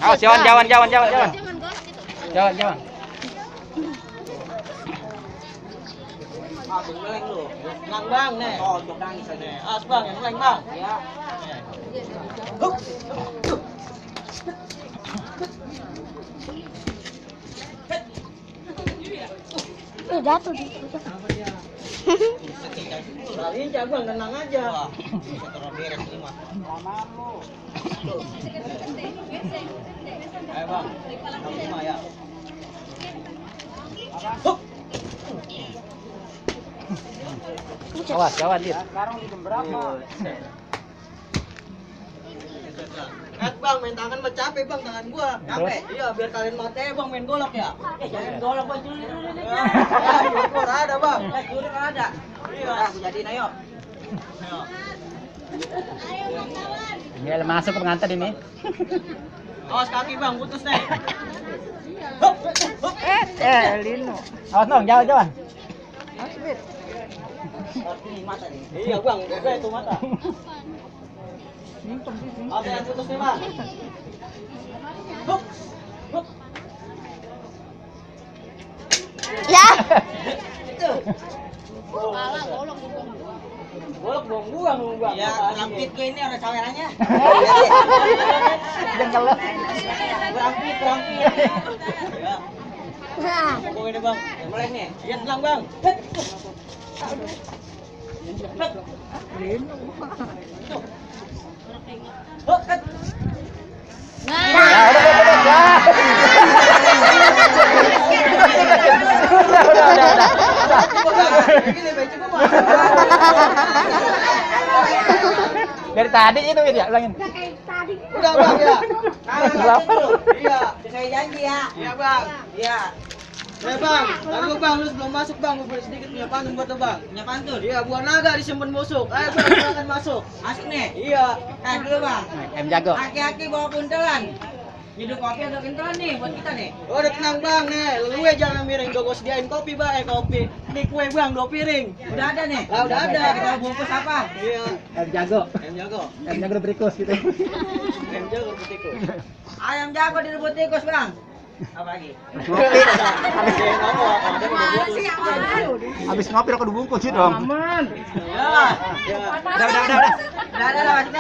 Awas, jangan. Jangan. Meleng lu. Nang bang nih. Oh, jok nangis nih. As bang, yang meleng bang. Ya. Jatuh di. Kalian jagoan tenang aja. Terus beres ini mah. Lama lu. Ayo bang. Lama ya. Awas, jangan, Dit. Sekarang jam berapa? Bang, main tangan mah capek bang, tangan gua. Capek? Iya, biar kalian mati bang main golok ya. Jangan golok bang, curi. Ya, ada bang. Curi kan ada. Iya, aku jadiin ayo. Ini masuk ke pengantin ini. Awas kaki bang, putus nih. Lino. Awas dong, jangan. Mata nih. Iya bang, gede itu mata. Ada yang putus nih bang. Ya. Itu. Golok dong gua. Ya, rampit gue ini ada cawerannya. Jangan lo. Rampit. Ya. Nah. Pokok ini bang, yang meleng nih. Iya tenang bang. Dari tadi itu ya, ulangin. Udah bang ya. Lapar. Iya, saya janji ya. Iya bang. Iya. Bang, lalu bang, lu sebelum masuk bang, gue boleh sedikit punya pantun buat lo bang. Punya pantun? Iya, buah naga disimpan busuk. Ayo bang, silakan masuk. Masuk nih? Iya. Dulu bang. Jago. Aki-aki bawa buntelan. Hidup kopi ada buntelan nih buat kita nih. Oh, udah tenang bang nih. Lu jangan miring, gue sediain kopi bang, kopi. Ini kue bang, 2 piring. Udah ada nih? Lah udah ada. Kita bungkus apa? Iya. Jago bertikus gitu. Ayam jago bertikus. Ayam jago direbut tikus bang. Apa lagi? Habis ngopi rokok dibungkus sih dong. Aman. Ya. Udah.